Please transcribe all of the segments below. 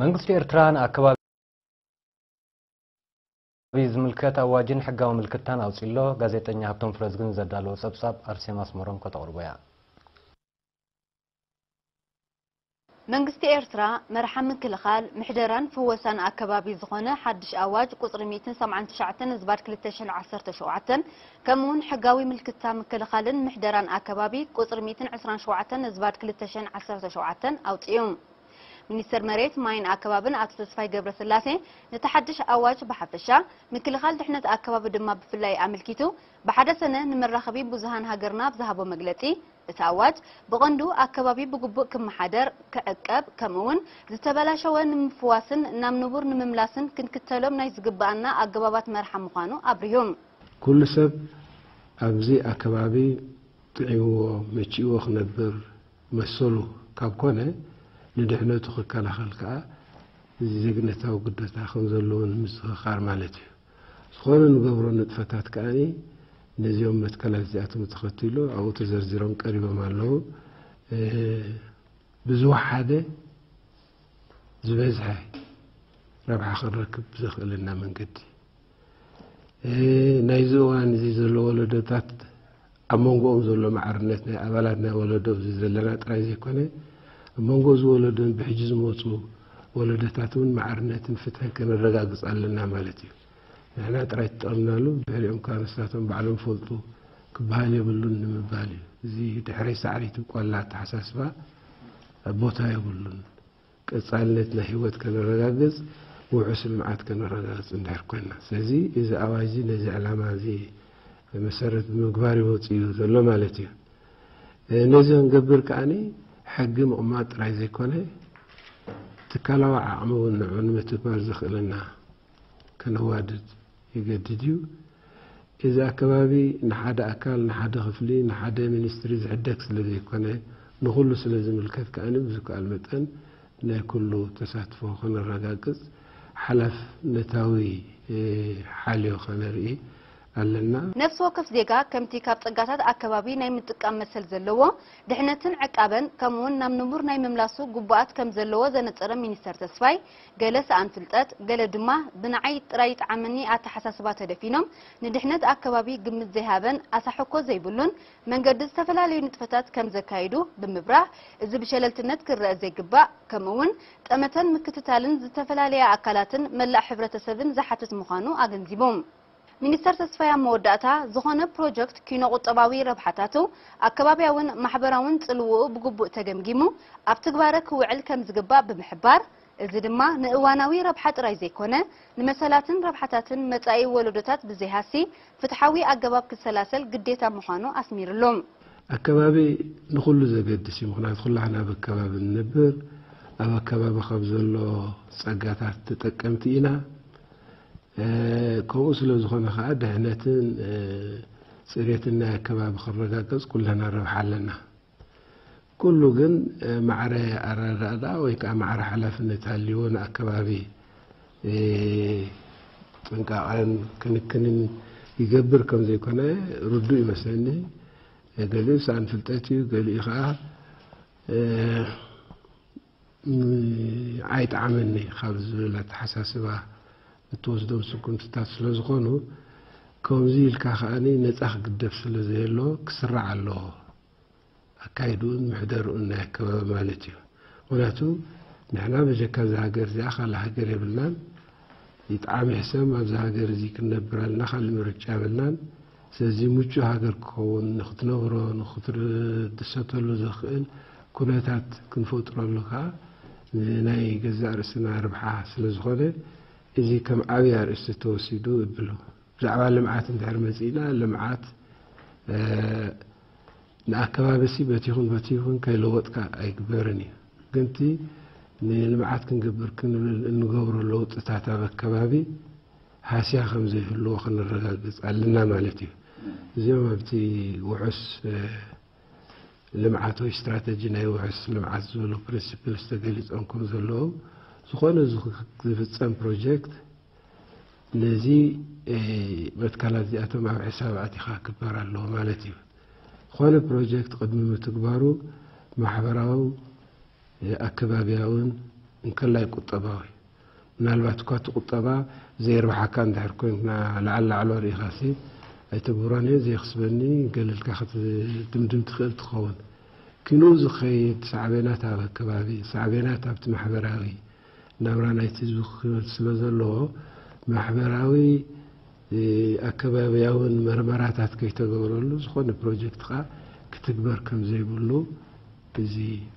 መንግስቲ ኤርትራ ንኣከባቢ ዝምልከት ኣዋጅን ሕጋዊ ምልክታን ኣውጺእሎ። ጋዜጠኛ ሃብቶም ፍረዝግን ዘዳለዎ ጸብጻብ ኣርሴማ ኣስመሮም ከተቕርቦ እያ። መንግስቲ ኤርትራ መርሓ ምክልኻል፣ ምሕደራን ፍወሳን ኣከባቢ ዝኾነ ሓድሽ ኣዋጅ ቁጽሪ ሚእትን ሰብዓን ትሽዓተን ዝባድ ክልተ ሽሕን ዓሰርተ ሸውዓተን፣ ከምኡውን ሕጋዊ ምልክታ ምክልኻልን ምሕደራን ኣከባቢ ቁጽሪ ሚእትን ዕስራን ሸውዓተን ዝባድ ክልተ ሽሕን ዓሰርተ ሸውዓተን ኣውጺኡ። ሚኒስተር መሬት፣ ማይን ኣከባብን ኣቶ ተስፋይ ገብረስላሴ፣ ነቲ ሓድሽ ኣዋጅ ብሓፈሻ፣ ምክልኻል ድሕነት ኣከባቢ ድማ ብፍላይ ኣመልኪቱ፣ ብሓደ ሰነ ንመራኸቢ ብዙሃን ሃገርና ኣብ ዝሃቦ መግለጺ፣ እቲ ኣዋጅ ብቐንዱ ኣከባቢ ብግቡእ ክመሓደር፣ ክዕቀብ፣ ከምኡ'ውን ዝተበላሸወ ንምፍዋስን ናብ ንቡር ንምምላስን ክንክተሎም ናይ ዝግብኣና ኣገባባት መርሓ ምዃኑ ኣብሪሁ። ኩሉ ሰብ ኣብዚ ኣከባቢ ጥዒምዎ መቺእዎ ክነብር መሰሉ ካብ ኮነ፣ ንድሕነቱ ክከላኸል ከኣ እዚ ዜግነታዊ ግደታ ከም ዘለዎ ንምዝኽኻር ማለት እዩ። ዝኾነ ንገብሮ ንጥፈታት ከኣ ነዚኦም መትከላት እዚኣቶም ተኸቲሉ ኣብኡ ተዘርዚሮም ቀሪቦም ኣለዉ። እ፣ ብዝወሓደ ዝበዝሐ ረብሓ ክንረክብ ዘኽእለና መንገዲ፣ እ፣ ናይዚ እዋን እዚ ዘሎ ወለዶታት ኣብ መንጎኦም ዘሎ ማዕርነት ናይ ኣባላት ናይ ወለዶ እዚ ዘለና ጥራይ ዘይኮነ፣ ኣብ መንጎ እዚ ወለዶን ብሕጂ ዝመፁ ወለዶታት እውን ማዕርነትን ፍትሕን ከነረጋግፅ ኣለና ማለት እዩ። ንሕና ጥራይ ተጠቕምናሉ፣ ድሕሪኦም ከዓ ንሳቶም ባዕሎም ፈልጡ ክበሃል የብሉን ንምባል እዩ። እዚ ድሕረይ ሳዕሪ ትብቆላ ኣተሓሳስባ ቦታ የብሉን። ቀጻልነት ናይ ህይወት ከነረጋግጽ፣ ውሑስ ልምዓት ከነረጋግጽ እንድሕር ኮይና። ስለዚ እዚ ኣዋጅ እዚ ነዚ ዕላማ እዚ መሰረት ብምግባር እዩ ወጺኡ ዘሎ ማለት እዩ። እ፣ ነዚ ክንገብር ከኣኒ ሕጊ ምቕማጥ ጥራይ ዘይኮነ፣ ትካላዊ ዓቕሚ እውን ንዕኡ ንምትግባር ዘኽእለና ከነዋድድ ይገድድ እዩ። እዚ ኣከባቢ ንሓደ ኣካል፣ ንሓደ ክፍሊ፣ ንሓደ ሚኒስትሪ ዝሕደግ ስለ ዘይኮነ፣ ንኹሉ ስለ ዝምልከት ከኣኒ ብዝከኣል መጠን ናይ ኩሉ ተሳትፎ ከነረጋግጽ ሓላፍነታዊ፣ እ፣ ሓልዮ ከነርኢ ኣለና። ነፍሲ ወከፍ ዜጋ ከምቲ ካብ ጸጋታት ኣከባቢ ናይ ምጥቃም መሰል ዘለዎ፣ ድሕነትን ዕቃበን ከምኡውን ናብ ንቡር ናይ ምምላሱ ግቡኣት ከም ዘለዎ ዘነጸረ ሚኒስተር ተስፋይ፣ ገለ ሰኣን ፍልጠት፣ ገለ ድማ ብንዓይ ጥራይ ይጥዓመኒ ኣተሓሳስባ ተደፊኖም ንድሕነት ኣከባቢ ግምት ዘይሃበን ኣሳሕኮ ዘይብሉን መንገዲ ዝተፈላለዩ ንጥፈታት ከም ዘካይዱ ብምብራህ፣ እዚ ብሸለልትነት ክረአ ዘይግባእ፣ ከምኡውን ጠመተን ምክትታልን ዝተፈላለያ ኣካላትን መላእ ሕብረተሰብን ዝሓትት ምዃኑ ኣገንዚቡ። ሚኒስተር ተስፋይ ኣብ መወዳእታ፣ ዝኾነ ፕሮጀክት ኪኖ ቁጠባዊ ረብሓታቱ፣ ኣከባብያውን ማሕበራውን ጽልውኡ ብግቡእ ተገምጊሙ ኣብ ትግባረ ክውዕል ከም ዝግባእ ብምሕባር፣ እዚ ድማ ንእዋናዊ ረብሓ ጥራይ ዘይኮነ፣ ንመሰላትን ረብሓታትን መጻኢ ወለዶታት ብዘይሃሲ ፍትሓዊ ኣገባብ ክሰላሰል ግዴታ ምዃኑ ኣስሚርሉ። ኣከባቢ ንኹሉ ዘገድስ እዩ። ምኽንያቱ ኩላህና ኣብ ኣከባቢ ንነብር፣ ኣብ ኣከባቢ ካብ ዘሎ ጸጋታት ተጠቀምቲ ኢና። እ፣ ከምኡ ስለ ዝኾነ ኸኣ ድሕነትን፣ እ፣ ጽሬትን ናይ ኣከባቢ ክረጋገጽ ኩላህና ረብሓ ኣለና። ኩሉ ግን፣ እ፣ ማዕረ ኣረዳድኣ ወይ ከኣ ማዕረ ሓላፍነት ሃልይዎ ንኣከባቢ፣ እ፣ ጥንቃቐን ክንክንን ይገብር ከም ዘይኮነ ርዱእ ይመስለኒ። እ፣ ገሊኡ ሰኣን ፍልጠት እዩ፣ ገሊኡ ኸኣ፣ እ፣ ም-፣ ኣይጠዓመኒ ካብ ዝብል ኣተሓሳስባ እትወስዶም ስጉምትታት ስለ ዝኾኑ፣ ከምዚ ኢልካ ከኣኒ ነጻ ክግደፍ ስለ ዘየሎ ክስራዕ ኣለዎ። ኣካይድኡን ምሕደርኡን ናይ ኣከባቢ ማለት እዩ። ምኽንያቱ ንሕና በጀካ እዛ ሃገር እዚኣ ካልእ ሃገር የብልናን። ይጥዓም ይሕሰም ኣብዛ ሃገር እዚ ክንነብር ኣለና፣ ካልእ ምርጫ የብልናን። ስለዚ ምቹእ ሃገር ክኸውን፣ ንክትነብሮ፣ ንክትድሰተሉ ዘኽእል ኩነታት ክንፈጥረሉ ከኣ ናይ ገዛእ ርእስና ርብሓ ስለ ዝኾነ፣ እዚ ከም ዓብዪ ኣርእስቲ ተወሲዱ እብሎ። ብዛዕባ ልምዓት እንድሕር መጺእና፣ ልምዓት፣ እ፣ ንኣከባቢሲ በቲ ይኹን በቲ ይኹን ከይለወጥካ ኣይግበርን እዩ። ግን እቲ ንልምዓት ክንገብር ክንብል እንገብሮ ለውጥታት ኣብ ኣከባቢ ሃስያ ከም ዘይህልዎ ክንረጋግጽ ኣለና ማለት እዩ። እዚኦም ኣብቲ ውሑስ፣ እ፣ ልምዓት ወይ ስትራተጂ ናይ ውሑስ ልምዓት ዝብሉ ፕሪንሲፕልስ ተገሊጾም ከም ዘለዉ፣ ዝኾነ ዝኽ-፣ ዝፍጸም ፕሮጀክት ነዚ፣ እ፣ መትከላት እዚኣቶም ኣብ ሕሳብ ኣእቲኻ ክግበር ኣለዎ ማለት እዩ። ዝኾነ ፕሮጀክት ቅድሚ ምትግባሩ ማሕበራዊ፣ እ፣ ኣከባብያውን እንከላይ ቁጠባዊ። ምናልባት እኳ እቲ ቁጠባ ዘይርብሓካ እንድሕር ኮይንና፣ ላዕሊ ላዕሎ ርኢኻሲ ኣይተብሮን እየ፣ ዘይኽስበኒ ገለልካ ክትድምድም ትኽእል ትኸውን። ክንኡ ዝኸይድ ሳዕቤናት ኣብ ኣከባቢ፣ ሳዕቤናት ኣብቲ ማሕበራዊ ናብራ ናይቲ ህዝቢ ክህልወት ስለ ዘለዎ፣ ማሕበራዊ፣ እ፣ ኣከባብያውን መርመራታት ከይተገበረሉ ዝኾነ ፕሮጀክት ኸኣ ክትግበር ከም ዘይብሉ እዚ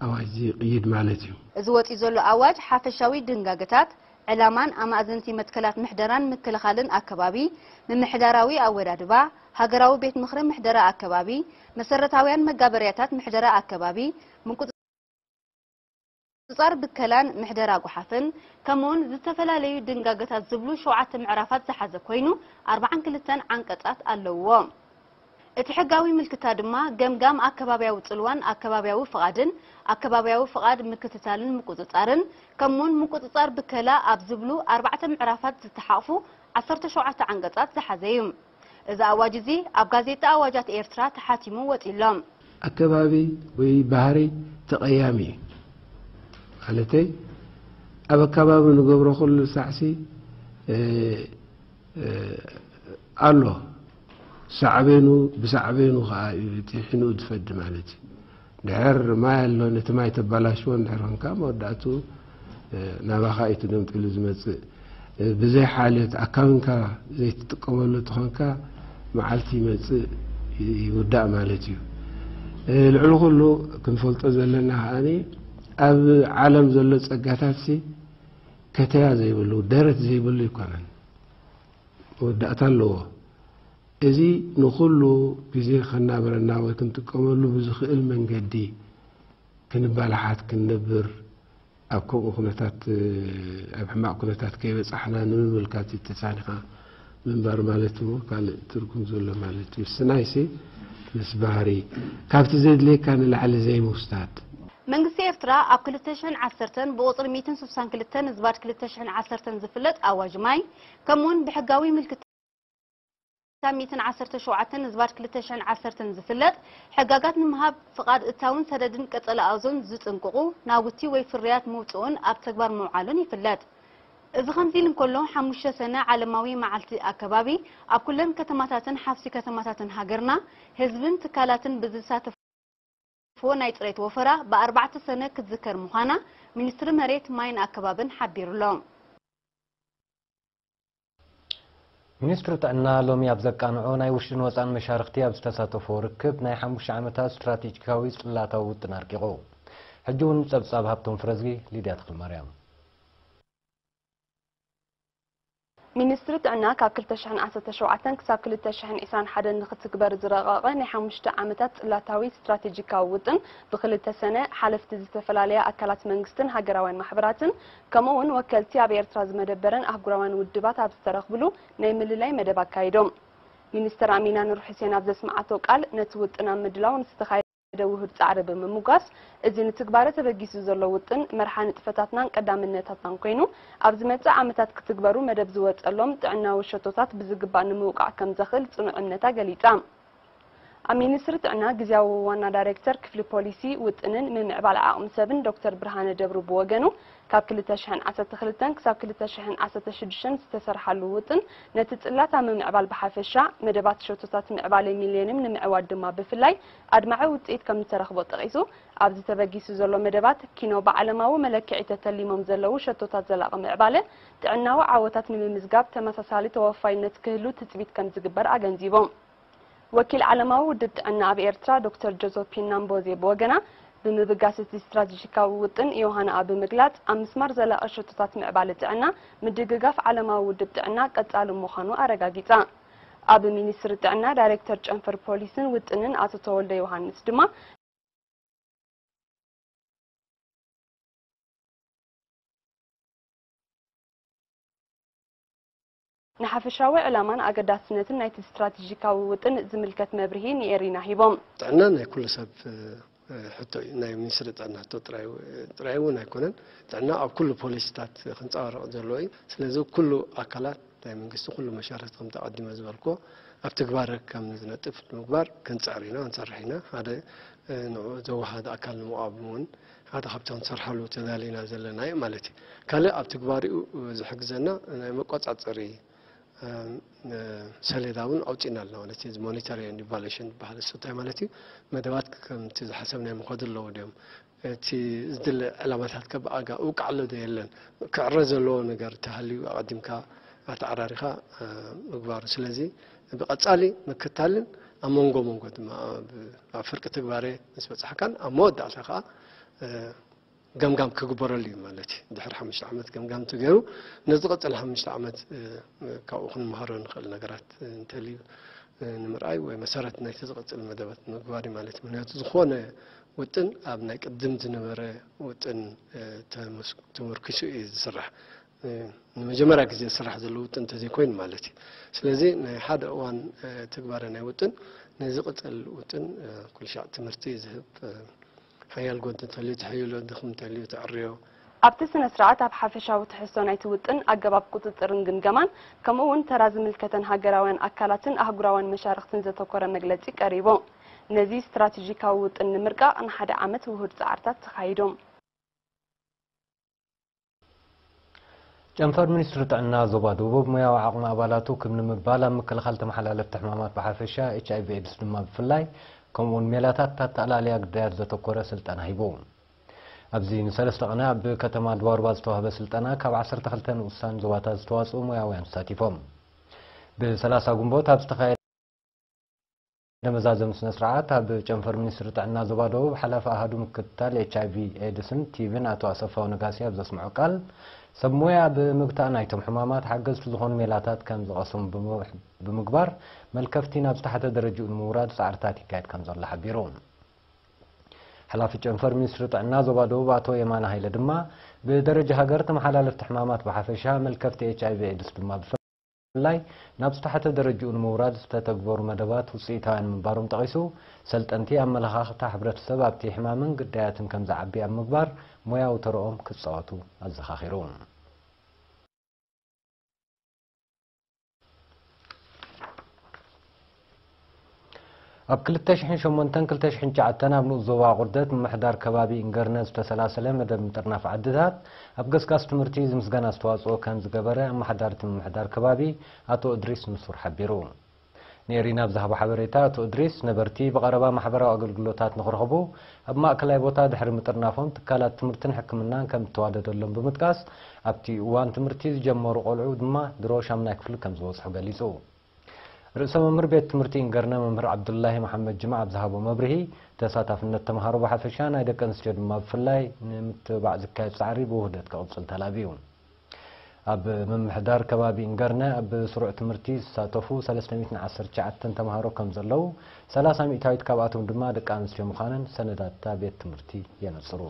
ኣዋጅ እዚ ይቕይድ ማለት እዩ። እዚ ወጺኡ ዘሎ ኣዋጅ ሓፈሻዊ ድንጋገታት፣ ዕላማን ኣማእዘንቲ መትከላት ምሕደራን ምክልኻልን ኣከባቢ፣ ምምሕዳራዊ ኣወዳድባ፣ ሃገራዊ ቤት ምኽሪ ምሕደራ ኣከባቢ፣ መሰረታውያን መጋበርያታት ምሕደራ ኣከባቢ፣ ምቁጽጻር ብከላን ምሕደራ ጓሓፍን፣ ከምኡውን ዝተፈላለዩ ድንጋገታት ዝብሉ ሸውዓተ ምዕራፋት ዝሓዘ ኮይኑ፣ ኣርብዓን ክልተን ዓንቀጻት ኣለውዎ። እቲ ሕጋዊ ምልክታ ድማ ገምጋም ኣከባብያዊ ጽልዋን ኣከባብያዊ ፍቓድን፣ ኣከባብያዊ ፍቓድ ምክትታልን ምቁጽጻርን፣ ከምኡውን ምቁጽጻር ብከላ ኣብ ዝብሉ ኣርባዕተ ምዕራፋት ዝተሓቕፉ ዓሰርተ ሸውዓተ ዓንቀጻት ዝሓዘ እዩ። እዚ ኣዋጅ እዚ ኣብ ጋዜጣ ኣዋጃት ኤርትራ ተሓቲሙ ወጺኡ ኣሎ። ኣከባቢ ወይ ባህሪ ተቐያሚ እዩ። ማለተይ፣ ኣብ ኣከባቢ ንገብሮ ኩሉ ሳዕሲ፣ እ፣ እ፣ ኣሎ። ሳዕቤኑ፣ ብሳዕቤኑ ኸዓ እዩ እቲ ሕንኡ ዝፈዲ ማለት እዩ። ድሕር ማይ ኣሎ፣ ነቲ ማይ ተባላሽዎ እንድሕር ኮንካ፣ መወዳእትኡ፣ እ፣ ናባኻ እዩ እቲ ገምጢሉ ዝመጽእ። እ፣ ብዘይ ሓልዮት ኣካዊንካ ዘይትጥቀመሉ ተኾንካ፣ መዓልቲ ይመጽእ፣ ይ-፣ ይውዳእ ማለት እዩ። እ፣ ልዕሊ ኩሉ ክንፈልጦ ዘለና ከኣኒ፣ ኣብ ዓለም ዘሎ ጸጋታትሲ ከተያ ዘይብሉ፣ ደረት ዘይብሉ ኣይኮነን። መወዳእታ ኣለዎ። እዚ ንኹሉ ግዜ ከናብረና ወይ ክንጥቀመሉ ብዝኽእል መንገዲ ክንባላሓት ክንነብር፣ ኣብ ከምኡ ኩነታት፣ ኣብ ሕማቕ ኩነታት ከይበጻሕና ንምምልካት እዩ ተሳኒኻ ምንባር ማለት እሞ ካልእ ትርጉም ዘሎ ማለት እዩ። ስናይሲ ምስ ባህሪ ካብቲ ዘድልየካ ንላዕሊ ዘይምውሳድ። መንግስቲ ኤርትራ ኣብ ክልተ ሽሕን ዓሰርተን ብቁጽሪ ሚእትን ስሳን ክልተን ዝባድ ክልተ ሽሕን ዓሰርተን ዝፍለጥ ኣዋጅ ማይ፣ ከምኡውን ብሕጋዊ ምልክታ ሚእትን ዓሰርተ ሸውዓተን ዝባድ ክልተ ሽሕን ዓሰርተን ዝፍለጥ፣ ሕጋጋት ንምሃብ ፍቓድ እታውን ሰደድን ቀጸላ ኣዞን ዝጥንቅቑ ናውቲ ወይ ፍርያት ምውጽኡን ኣብ ተግባር ምውዓሉን ይፍለጥ። እዚ ከምዚ ኢሉ እንከሎ፣ ሓሙሽተ ሰነ ዓለማዊ መዓልቲ ኣከባቢ ኣብ ኩለን ከተማታትን ሓፍሲ ከተማታትን ሃገርና፣ ህዝብን ትካላትን ብዝሳተፎ ናይ ጽሬት ወፈራ ብኣርባዕተ ሰነ ክትዝከር ምዃና ሚኒስትሪ መሬት፣ ማይን ኣከባብን ሓቢሩ ኣሎ። ሚኒስትሪ ጥዕና ሎሚ ኣብ ዘቃንዖ ናይ ውሽጥን ወጻእን መሻርኽቲ ኣብ ዝተሳተፎ ርክብ ናይ ሓሙሽተ ዓመታት ስትራቴጂካዊ ጽላታዊ ውጥን ኣርቂቑ። ሕጂ እውን ጸብጻብ ሃብቶም ፍረዝጊ፣ ሊድያ ተኽለማርያም። ሚኒስትሪ ጥዕና ካብ ክልተ ሽሕን ዓሰርተ ሸውዓተን ክሳብ ክልተ ሽሕን ዕስራን ሓደን ንኽትግበር ዝረቐቐ ናይ ሓሙሽተ ዓመታት ጽላታዊ ስትራቴጂካዊ ውጥን ብክልተ ሰነ ሓለፍቲ ዝተፈላለያ ኣካላት መንግስትን ሃገራውያን ማሕበራትን ከምኡ እውን ወከልቲ ኣብ ኤርትራ ዝመደበረን ኣህጉራውያን ውድባት ኣብ ዝተረኽብሉ ናይ ምልላይ መደብ ኣካይዶም። ሚኒስተር ኣሚና ኑር ሑሴን ኣብ ዘስምዓቶ ቃል፣ ነቲ ውጥን ኣብ ምድላው ንዝተኻየደ ውሁድ ጻዕሪ ብምምጓስ፣ እዚ ንትግባረ ተበጊሱ ዘሎ ውጥን መርሓ ንጥፈታትናን ቀዳምነታትናን ኮይኑ፣ ኣብ ዝመጽእ ዓመታት ክትግበሩ መደብ ዝወጸሎም ጥዕናዊ ሸቶታት ብዝግባእ ንምውቃዕ ከም ዘኽእል ጽኑዕ እምነታ ገሊጻ። ኣብ ሚኒስትሪ ጥዕና ግዝያዊ ዋና ዳይሬክተር ክፍሊ ፖሊሲ፣ ውጥንን ምምዕባል ዓቕሚ ሰብን ዶክተር ብርሃነ ደብሩ ብወገኑ፣ ካብ ክልተ ሽሕን ዓሰርተ ክልተን ክሳብ ክልተ ሽሕን ዓሰርተ ሽዱሽተን ዝተሰርሓሉ ውጥን ነቲ ጽላት ኣብ ምምዕባል ብሓፈሻ፣ መደባት ሸቶታት ምዕባለ ሚሌንየም ንምዕዋት ድማ ብፍላይ ኣድማዒ ውጽኢት ከም ዝተረኽቦ ጠቒሱ፣ ኣብዚ ተበጊሱ ዘሎ መደባት ኪኖ ብዓለማዊ መለክዒ ተተሊሞም ዘለዉ ሸቶታት ዘላቒ ምዕባለ ጥዕናዊ ዓወታት ንምምዝጋብ ተመሳሳሊ ተወፋይነት ክህሉ ትጽቢት ከም ዝግበር ኣገንዚቦም። ወኪል ዓለማዊ ውድብ ጥዕና ኣብ ኤርትራ ዶክተር ጆዞፒን ናምቦዜ ብወገና፣ ብምብጋስ እቲ ስትራቴጂካዊ ውጥን ዮሃንኣ ብምግላጽ፣ ኣብ ምስማር ዘላቒ ሸቶታት ምዕባለ ጥዕና ምድግጋፍ ዓለማዊ ውድብ ጥዕና ቀጻሊ ምዃኑ ኣረጋጊጻ። ኣብ ሚኒስትሪ ጥዕና ዳይሬክተር ጨንፈር ፖሊስን ውጥንን ኣቶ ተወልደ ዮሃንስ ድማ፣ ንሓፈሻዊ ዕላማን ኣገዳስነትን ናይቲ ስትራቴጂካዊ ውጥን ዝምልከት መብርሂ ንኤሪና ሂቦም። ጥዕና ናይ ኩሉ ሰብ፣ እ፣ ሕቶ እዩ። ናይ ሚኒስትሪ ጥዕና ሕቶ ጥራይ፣ ጥራይ እውን ኣይኮነን። ጥዕና ኣብ ኩሉ ፖሊሲታት ክንጸባረቕ ዘለዎ እዩ። ስለዚ ኩሉ ኣካላት ናይ መንግስቲ፣ ኩሉ መሻርኽቲ ከምቲ ኣቐዲመ ዝበልክዎ ኣብ ትግባረ ከም ዝነጥፍ ንምግባር ክንጽዕር ኢና፣ ክንሰርሕ ኢና። ሓደ፣ እ፣ ንዕኡ ዘወሃደ ኣካል ንምቋም እውን ሓደ ካብቲ ክንሰርሓሉ ተዳሊና ዘለና እዩ ማለት እዩ። ካልእ ኣብ ትግባሪኡ ዝሕግዘና ናይ መቆጻጸሪ፣ እ፣ ሰሌዳ እውን ኣውጺእና ኣለና ማለት እዩ። ሞኒተሪንግ ኢቫሉዌሽን ዝበሃል እሱ እንታይ ማለት እዩ? መደባት ከምቲ ዝሓሰብናዮም ይኸዱ ኣለዉ ድዮም? እቲ ዝድለ ዕላማታት ከ ብኣጋ እውቃዕ ኣሎ ዶ የለን? ክዕረ ዘለዎ ነገር እንተሃልዩ ኣቐዲምካ ኣተዓራሪኻ፣ እ፣ ምግባሩ። ስለዚ ብቐጻሊ ምክታልን ኣብ መንጎ መንጎ ድማ ኣብ፣ ኣብ ፍርቂ ትግባሬ ምስ በጻሕካን ኣብ መወዳእታ ከኣ፣ እ፣ ገምጋም ክግበረሉ እዩ ማለት እዩ። ድሕሪ ሓሙሽተ ዓመት ገምጋም ተገይሩ፣ ንዝቕጽል ሓሙሽተ ዓመት፣ እ፣ ካብኡ ክንመሃሮ ንኽእል ነገራት እንተልዩ፣ እ፣ ንምርኣይ ወይ መሰረት ናይቲ ዝቕጽል መደባት ንምግባር እዩ ማለት እዩ። ምኽንያቱ ዝኾነ ውጥን ኣብ ናይ ቅድም ዝነበረ ውጥን፣ እ፣ ተመስ-፣ ተመርኪሱ እዩ ዝስራሕ። እ፣ ንመጀመርያ ግዜ ዝስራሕ ዘሎ ውጥን እንተዘይኮይኑ ማለት እዩ። ስለዚ ናይ ሓደ እዋን፣ እ፣ ትግባረ ናይ ውጥን ንዝቕጽል ውጥን፣ እ፣ ኩልሻዕ ትምህርቲ ዝህብ፣ እ፣ ሓያል ጎንዲ እንተልዩ ትሕይሎ፣ ድኹም እንተልዩ ትዕርዮ። ኣብቲ ስነ ስርዓት ኣብ ሓፈሻዊ ትሕዝቶ ናይቲ ውጥን፣ ኣገባብ ቁጽጽርን ግምገማን፣ ከምኡ እውን ተራ ዝምልከተን ሃገራውያን ኣካላትን ኣህጉራውያን መሻርኽትን ዘተኮረ መግለጺ ቀሪቡ። ነዚ ስትራቴጂካዊ ውጥን ንምርቃቕ ንሓደ ዓመት ውሁድ ጻዕርታት ተኻይዱ። ጨንፈር ሚኒስትሪ ጥዕና ዞባ ደቡብ ሞያዊ ዓቕሚ ኣባላቱ ክብ ንምባል ኣብ ምክልኻል ተመሓላለፍቲ ሕማማት ብሓፈሻ፣ ኤች ኣይ ቪ ኤድስ ድማ ብፍላይ፣ ከምኡውን ሜላታት ኣተኣላልያ ግዳያት ዘተኮረ ስልጠና ሂቡ። ኣብዚ ንሰለስተ ቀነ ኣብ ከተማ ድባርባ ዝተዋህበ ስልጠና ካብ ዓሰርተ ክልተ ንኡሳን ዞባታት ዝተዋፅኡ ሞያውያን ተሳቲፎም። ብ30 ግንቦት ኣብ ዝተኻየደ መዛዘሚ ስነ ስርዓት ኣብ ጨንፈር ሚኒስትሪ ጥዕና ዞባ ደቡብ ሓላፊ ኣሃዱ ምክትታል ኤች ኣይ ቪ ኤድስን ቲቪን ኣቶ ኣሰፋው ነጋሲ ኣብ ዘስምዖ ቃል፣ ሰብ ሞያ ኣብ ምግታእ ናይቶም ሕማማት ሓገዝቲ ዝኾኑ ሜላታት ከም ዝቐሰሙ ብምግባር፣ መልከፍቲ ናብ ዝተሓተ ደረጃኡ ንምውራድ ጻዕርታት ይካየድ ከም ዘሎ ሓቢሩ። ሓላፊ ጨንፈር ሚኒስትሪ ጥዕና ዞባ ደቡብ ኣቶ የማነ ሃይለ ድማ፣ ብደረጃ ሃገር ተመሓላለፍቲ ሕማማት ብሓፈሻ፣ መልከፍቲ ኤች ኣይ ቪ ኤድስ ድማ ብፍላይ፣ ናብ ዝተሓተ ደረጃኡ ንምውራድ ዝተተግበሩ መደባት ውፅኢታውያን ምንባሮም ጠቒሱ፣ ሰልጠንቲ ኣመለኻኽታ ሕብረተሰብ ኣብቲ ሕማምን ግዳያትን ከም ዝዓቢ ኣብ ምግባር ሞያዊ ተረኦም ክፃወቱ ኣዘኻኺሩ። ኣብ ክልተ ሽሕን ሸሞንተን ክልተ ሽሕን ትሽዓተን ኣብ ንኡስ ዞባ ኣቑርደት ምምሕዳር ከባቢ እንገርነ ዝተሰላሰለ መደብ ምጥርናፍ ዓድታት፣ ኣብ ገስጋስ ትምህርቲ ዝምስገን ኣስተዋፅኦ ከም ዝገበረ ኣመሓዳሪ እቲ ምምሕዳር ከባቢ ኣቶ እድሪስ ንሱር ሓቢሩ። ንኤሪና ኣብ ዝሃቦ ሓበሬታ ኣቶ እድሪስ፣ ነበርቲ ብቐረባ ማሕበራዊ ኣገልግሎታት ንኽረኽቡ ኣብ ማእከላይ ቦታ ድሕሪ ምጥርናፎም ትካላት ትምህርትን ሕክምናን ከም እተዋደደሎም ብምጥቃስ፣ ኣብቲ እዋን ትምህርቲ ዝጀመሩ ቆልዑ ድማ ድሮ ሻምናይ ክፍሊ ከም ዝበጽሑ ገሊጹ። ርእሰ መምህር ቤት ትምህርቲ እንገርነ መምህር ዓብዱላሂ መሓመድ ጅማ ኣብ ዝሃቦ መብርሂ፣ ተሳታፍነት ተምሃሮ ብሓፈሻ ናይ ደቂ ኣንስትዮ ድማ ብፍላይ ንምትብባዕ ዝካየድ ጻዕሪ ብውህደት ክቕጽል ተላብዩ። ኣብ ምምሕዳር ከባቢ እንገርነ ኣብ ስሩዕ ትምህርቲ ዝሳተፉ ሰለስተ ሚእትን ዓሰርተ ትሽዓተን ተምሃሮ ከም ዘለዉ፣ ሰላሳ ሚእታዊት ካብኣቶም ድማ ደቂ ኣንስትዮ ምዃነን ሰነዳት እታ ቤት ትምህርቲ የነጽሩ።